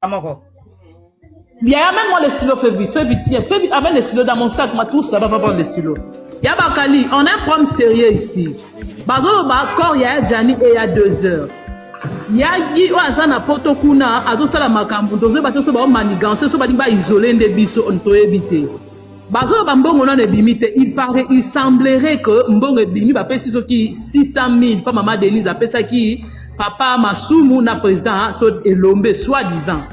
moko. Yaya, amène-moi le stylo, fais vite, fais vite, tiens, fais vite, amène le stylo dans mon sac, ma trousse là-bas, va prendre le stylo. Yabakali, on a un problème sérieux ici. Bazoloba corps ya Gianni et ya 2 heures. Yagi oyo aza na poto kuna azosala makambo, tozoyeba te so baomanigancer, so balingi baisoler nde biso, toyebi te. Bazoloba mbongo nano ebimi te. Il paraît, il semblerait que mbongo ebimi, bapesi soki 600 000 mpa mama Denise, apesaki papa Masumu na président so Elombe, soi disant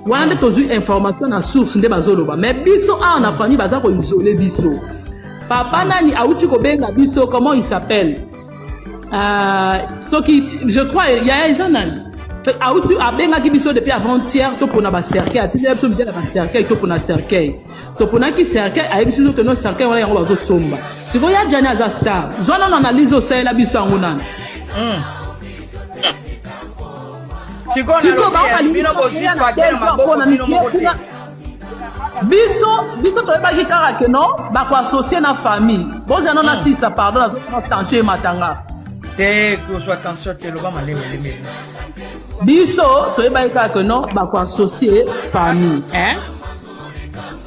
wana nde tozwi information na source nde bazoloba. Mais biso awa na famille baza koisoler biso. Papa nani awuti kobenga biso, comment il s'appelle, soki je crois yaya eza nani, awuti abengaki biso depuis avant-hier. Topona bacercueil, atindela biso midele ya bacercueil, topona cercueil, toponaki cercueil, ayebisi biso keno cercueil wana yango bazosomba sikoyo. Ya Jani aza star, zwa nano analyse, osalela biso yango nani. Sikoyo bino bozwi paquet na maboko bino moko te. Biso toyebaki kaka ke non, bakoassocier na famille. Bozala no na sisa, pardon, nazomona tension ematanga. Te, kozwa tension te, loba maleme leme. Biso toyebaki kaka ke non, bakoassocier famille, hein?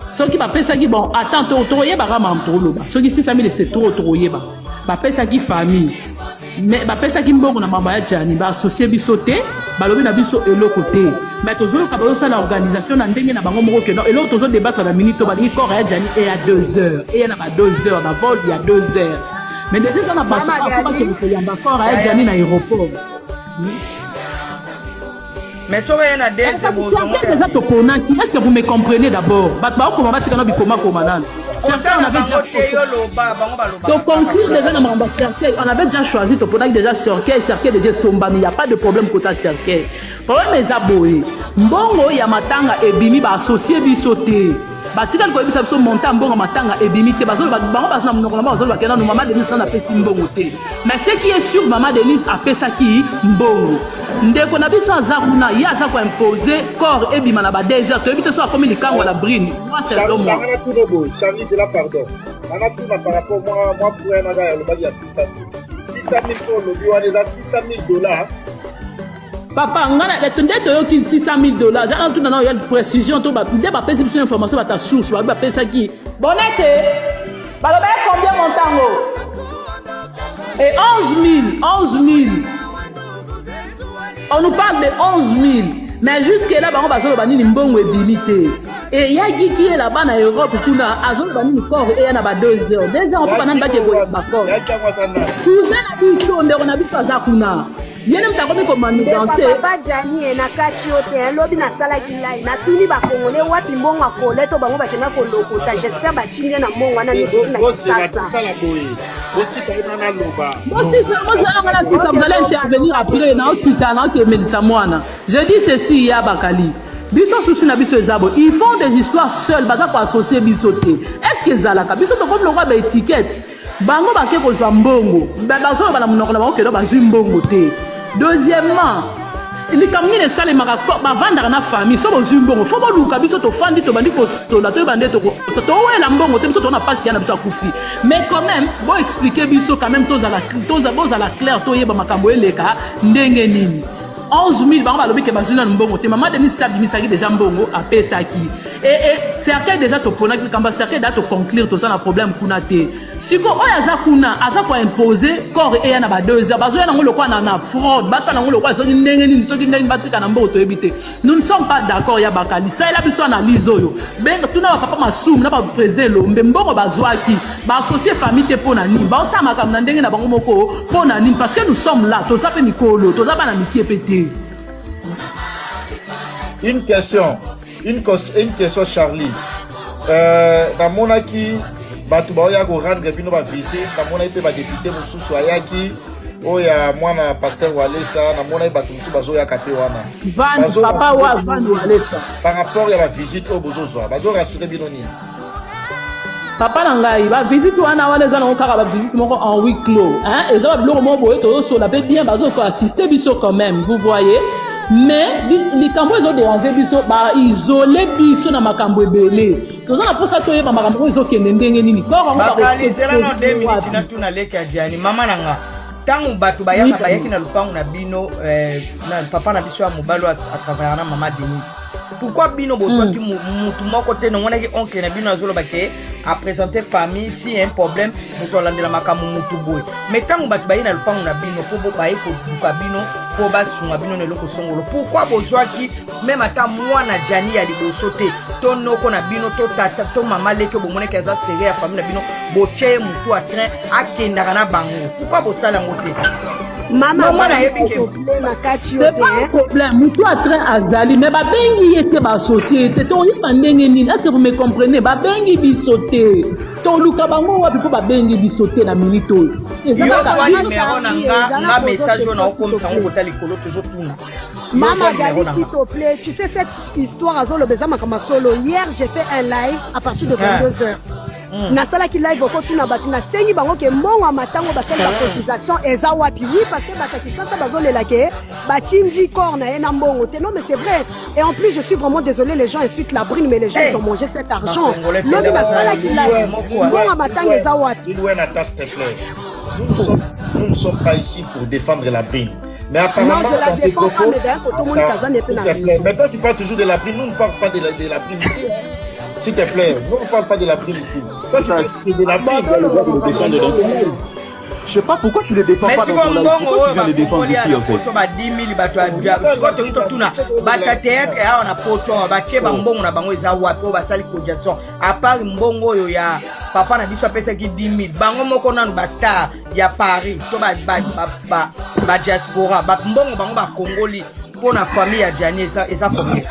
Soki bapesaki, bon, attends, tokoyebaka makambo tokoloba. Soki 600 000, c'est trop, tokoyeba. Bapesaki famille, mais bapesaki mbongo na mama ya Jani, baassocier biso te, balobi na biso eloko te. Mais tozoyoka bazosala organisation na ndenge na bango moko ke non, eloko tozodébattre na minute, balingi corps ya Jani eya 2 heures, eya na ba 2 heures, na vol ya 2 heures. Mais déjà eza na bato afo bakende koyamba corps ya Jani na aéroport. Mais soki ye na eza toponaki, est ce que vous me comprenez d'abord? Bato baokoma, batika no bikomakoma nano. Certains, on avait déjà toconclure déjà na makambo ya cercueil, on avait déjà choisi, toponaki déjà cercueil, cercueil déjà esombami, y a pas de problème kota cercueil. Problème eza boye: mbongo ya matanga ebimi, baassocier biso te, batikali koyebisa biso montant mbongo matanga ebimi te. Bazoloba bango baza na monoko na bango, bazoloba ke nanu mama Denise nanu apesi mbongo te. Mais ce qui est sûr, mama Denise apesaki mbongo. Ndeko na biso aza kuna, ye aza koimposer corps ebima na ba 2 heures. Toyebi te so akomi likango ya brine. Moi, c'est moi. Tuna boye, Charlie, c'est là, pardon, nanga tuna par rapport mwa point nanga ya lobaki ya 600 000, 600 000 oyo olobi wana eza 600 000 $? Papa, nga na nde toyoki 600 000 $. Eza na tuna na ya précision to nde bapesi biso information, bata source babi bapesaki bonete, balobaki combien montango et 11 000, 11 000, on nous parle de 11 000. Mais jusque là bango bazoloba nini? Mbongo ebimi te. Eyaki ye là-bas na Europe kuna, azoloba nini? Corps eya na ba 2 heures, 2 heures mpo banani bake koyeba corps. Cousin na biso, ndeko na biso aza kuna, ye nde moto akomi komanigancer. Papa Jani ye na kati yo te. Lobi nasalaki lai, natuni bakongole wapi mbongo akole to bango bakenda kolokota. J'espère batindi ye na mbongo wana nyonso na Kisasa. Botika ye nana aloba. Bozalanga na sisa, vous allez intervenir après. Naokita, naokemelisa mwana. Je dis ceci, ya Bakali, biso susi na biso eza boye: ils font des histoires seuls, baza koassocier biso te. Est ce que ezalaka biso tokomi lokwa baétiquette? Bango bake kozwa mbongo, bazoloba na monoko na bango keno bazwi mbongo te. Deuxièmement, likambo nini esalemaka? Bavandaka na famille. So bozwi mbongo, fo boluka biso, tofandi, tobandi kosola, toyeba nde towela mbongo te. Biso tona mpasi ya na biso akufi, mais quand même boexpliquer biso quand même, bozala clair, toyeba makambo eleka ndenge nini. 11 000, bango balobi ke bazwi nanu mbongo te. Mama Denis abimisaki déjà mbongo, apesaki e cercueil déjà toponaki. Likambo ya cercueil da toconclure, toza na problème kuna te. Siko oyo aza kuna aza koimposer corps eya na ba 2 heures. Bazoya nango lokwa na fraude, basala yango lokwa soki ndenge nini, soki ndenge batika na mbongo, toyebi te. Nous ne sommes pas d'accord. Ya Bakali, salela biso analyse oyo. Benga, tuna bapapa Masumu na baprésident Elombe, mbongo bazwaki, baassocier famille te mpo na nini? Baosala makambo na ndenge na bango moko mpo na nini? Parce que nous sommes là, toza mpe mikolo, toza bana mikie mpe te. Une question, une question, Charlie. Namonaki bato baoya korendre bino bavisite, namonaki mpe badéputé mosusu ayaki, oyo ya mwana pasteur Walesa, namonaki bato mosusu bazoyaka mpe wana. Papa wa Van Walesa. Par rapport ya bavisite oyo bozozwa, bazorassurer bino nini? Papa na ngai, bavisite wana eza nango kaka bavisite moko en huis clos, hein? Eza babiloko moko boye, tozosola mpe bien, bazokoassister biso quand même, vous voyez. Mais likambo ezodéranger biso, baisole biso na makambo ebele. Toza na mposa toyeba makambo oyo ezokende ndenge nini. Bakalizela na 2 minutes, natuna leki ya Jani, mama na nga. Ntango bato bayaka, bayaki na lupango na bino, na papa na biso ya mobali oyo atravaillaka na mama Denise. Pourquoi bino bozwaki mutu moko te? Namonaki oncle na bino azoloba ke aprésente famille, si un problème, moto alandela makambo mutu boye. Mais ntango bato baye na lopango na bino mpo baye koduka bino mpo basunga bino na eloko songolo, pourquoi bozwaki même ata mwana Jani ya liboso te, to noko na bino, to tata, to mama leki oyo bomonaki aza sere ya famille na bino, botie ye motu ya train akendaka na bango? Pourquoi bosala yango te? Mama, Mama, nayebi ke- s'il na kati yo C'est te, pas un hein. problème. Motu ya train azali, mais babengi ye te, baassocié ye te. Toyeba ndenge nini? Est ce que vous me comprenez? Babengi biso te, toluka bango wapi mpo babengi biso te? Na minute oyo eza Yo kaka zwa biso. nimero na Charlie, nga eza na nga pozo message oyo question, naokomisa s'il yango te plaît. kota likolo, tozotuna. Mama Yo zwa Gali, numéro na s'il nga. te plaît, tu sais cette histoire azoloba eza makambo solo. Hier, j'ai fait un live à partir de 22 heures. Nasalaki live, okotuna bato, nasengi bango ke mbongo ya matango basali bacotisation eza wapi. Oui, parce que bato ya Kisasa bazolela ke batindi corps na ye na mbongo te. Non, mais c'est vrai, et en plus je suis vraiment désolé, les gens insultent la brine, mais les gens, ils ont mangé cet argent. Bacongolais Lobi penda nasalaki bazali live, moko, mbongo ya matanga eza wapi? Lilwen, attends, s'il te plaît. Nous ne sommes pas ici pour défendre la brine. Mais apparemment, Non, je la dans tes défends pas, propos- mais d'un côté, omoni Kazan epe na S'il te plaît. raison. Mais toi, tu parles toujours de la brine. Nous ne parlons pas de la brine ici. S'il te plaît, nous ne parlons pas de la brine ici. Toi, tu parles de la brine. Tu as le droit de le défendre dans ton live. Je sais pas pourquoi tu le défends Mais pas dans sikoyo ton live. mbongo Pourquoi oyo tu viens le défendre bakongoli ici na en fait? poto ba 10 000 bato ya sikoyo, toki totuna bato ya théâtre awa na poto awa, batie bambongo na bango eza wapi? Oyo basali cotisation, à part mbongo oyo ya papa na biso apesaki 10 000, bango moko nanu bastar ya Paris to badiaspora, mbongo bango bakongoli mpo na famille ya Jani eza combien?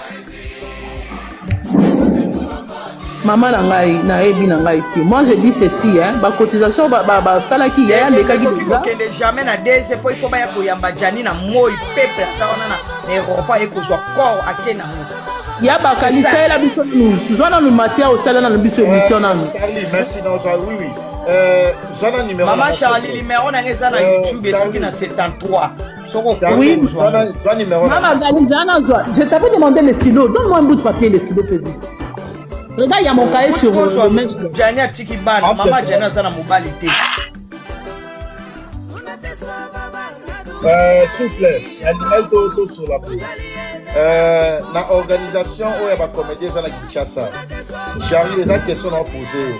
Mama na ngai, nayebi na ngai te. Moi, je dis ceci, hein, bacotisation basalaki, yaya alekaki Ekoki déjà. Kokende jamais na dese mpo ifo baya koyamba Jani na moi. Peuple aza wana na aéroport, aye kozwa corps, ake nango. Ya bakali, salela biso nanu, zwa nanu matière, osala nanu biso émission nanu. Charlie, merci. Non, ça, oui. Zana numéro. Mama na- Charlie, numéro na nga eza na YouTube, esuki na 73. Soki okoti, Charlie, ozwa. Zwa numéro na- Mama Gali, zana zwa. Je t'avais demandé le stylo. Donne-moi un bout de papier, le stylo, fais vite. Regarde, il y a mon cahier sur Kozwa le mèche. Jani atiki bana. Ah, Mama peut-être. Jani aza na mobali te. S'il vous plaît, nalingaki tosola boye. Na organisation oyo ya bacomédien eza na Kinshasa, Charlie, eza question na opose yo.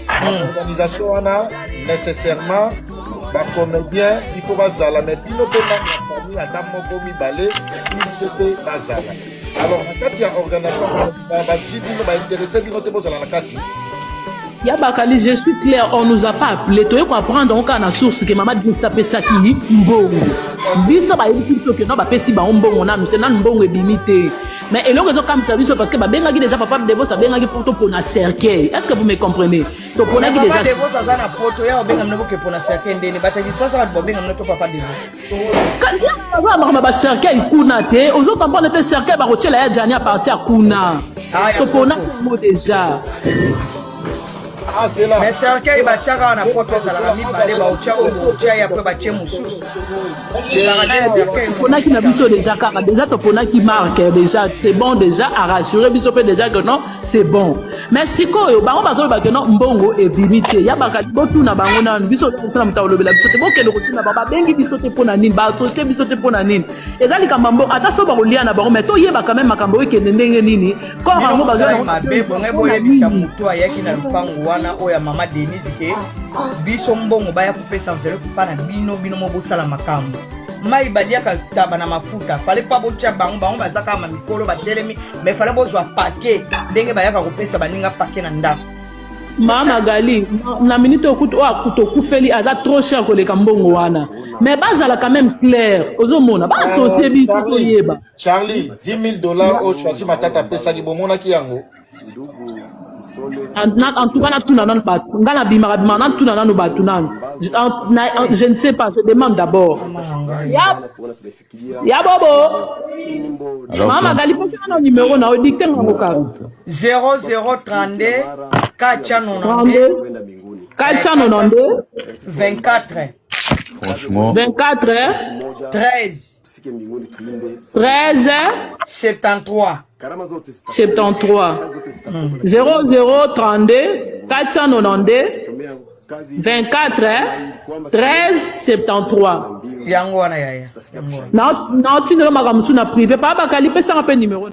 Na organisation wana, nécessairement bacomédien il faut bazala, mais bino mpe nani ya famille, ata moko, mibale, il faut mpe bazala. Alors na kati ya organisation, bazwi bino, baintéresse bino te, bozala na kati? Ya Bakali, je suis clair, on nous a pas appelé. Toye koapprendre kaka na source ke mama Denise apesaki mbongo. Biso bayebi biso ke no bapesi bango mbongo nanu te, nanu mbongo ebimi te. Mais eloko ezokambisa biso, parce que babengaki déjà papa Devos, abengaki mpo topona cercueil. Est ce que vous me comprenez? Toponaki Papa déjà. Devos aza na poto, ya obenga mino boke pona cercueil ndeni? Bato ya Kisasa, bato babenga mino to papa Devos. Aza makambo ya bacercueil kuna te, ozo comprendre te. Cercueil bakotiela ya Jani à partir ya kuna. Ah, ya Toponaki yango déjà. Ah, c'est là. Mais cercueil batiaka wana poto ezalaka mibale, baotya oyo baotya ye, apres batie mosusu. Ezalaka te cercueil. Toponaki na biso déjà kaka, déjà toponaki marque déjà, c'est bon, déjà arassuré biso mpe déjà que non, c'est bon. Mais sikoyo bango bazoloba ke non, mbongo ebimi te. Ya baka, botuna bango nanu. Biso tuna, moto alobela biso te. Bokende kotuna bango, babengi biso te mpo na nini, baassocié biso te mpo na nini. Eza likambo ya mbongo, ata so bakolia na bango, mais toyeba quand même makambo oyo ekende ndenge nini. Corps yango Bino mabe bongai, boyebisa moto ayaki na lupango wana oyo ya mama Denise ke biso mbongo baya kopesa enveloppe mpa na bino, bino mo bosala makambo. Mai baliaka taba na mafuta, fale mpa botya bango. Bango baza kaka ma mikolo batelemi, mais fale bozwa paquet ndenge bayaka kopesa baninga paquet na ndako. Mama Gali, na minute okuti oyo tokufeli aza trop cher koleka mbongo wana, mais bazala quand même clair. Ozomona baassocie biso, toyeba. Charlie, 10 000 $ oyo Choisi Matata apesaki, bomonaki yango? En tout cas, natuna nanu bato. Nga nabimaka bimaka, natuna nanu bato nanu. Je ne sais pas, je demande d'abord. Ya bobo, mama Gali, posa nano numéro na odicte ngango kaka. 0032 492. 32 492. 24. Franchement. 24. 13. 13. 73. 73. 0032 492 24 13 73. Yango wana, yaya, yango wana. Naotindela makambo mosusu na privé. Paa Bakali, pesanga mpe numéro.